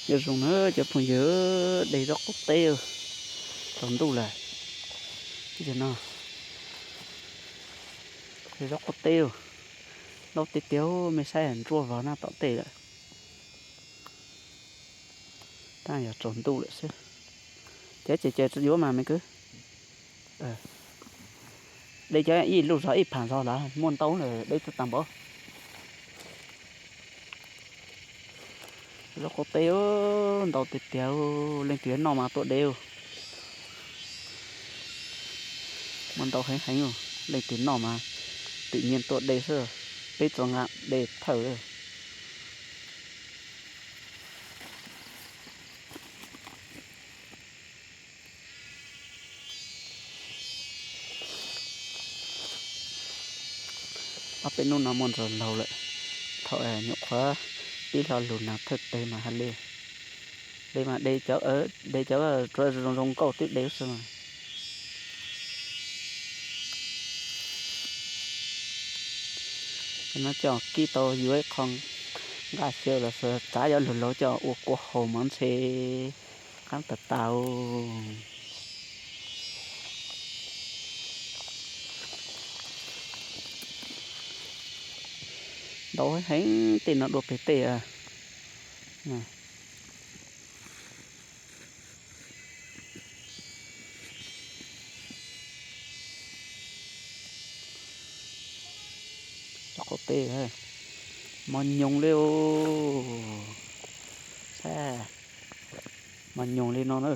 Nyob zoo na cov phooj ywg, de zaub qaub teb, tsaus ntuj lawm. Tim no, de zaub qaub teb, laub tiag tiag, mej saib ntsuab vog na tom tej lawm. Tab yog tsaus ntuj lawm xwb. Ces ces ces yuav mas me kwv. De cov ib lub zog ib pham zog lawm, muaj ntau lawm, de tag npaum. Zaub qaub teb ntau tiag tiag, leej twg noj mas tuaj de. Muaj ntau heev heev, leej twg noj mas twm nyiag tuaj de xwb, peb txoj nqa de thawj. Ob peb hnub no muaj ntxhov laug lawm, thaum nyuam qhuav pib hlo lug nag thawj teg mas hais li, de mas de cov, de cov tsuav zoo zoo nkauj twb de xwb mas. No coj kib tau yuav ib qho nqaj xyaw los xav txav cov lug laug coj ua kua haus mas ntshe qab tas tas. Ntau heev, tej no dua pem tej. Zaub qaub teb, mos nyoos li os. Saib, mos nyoos li no na.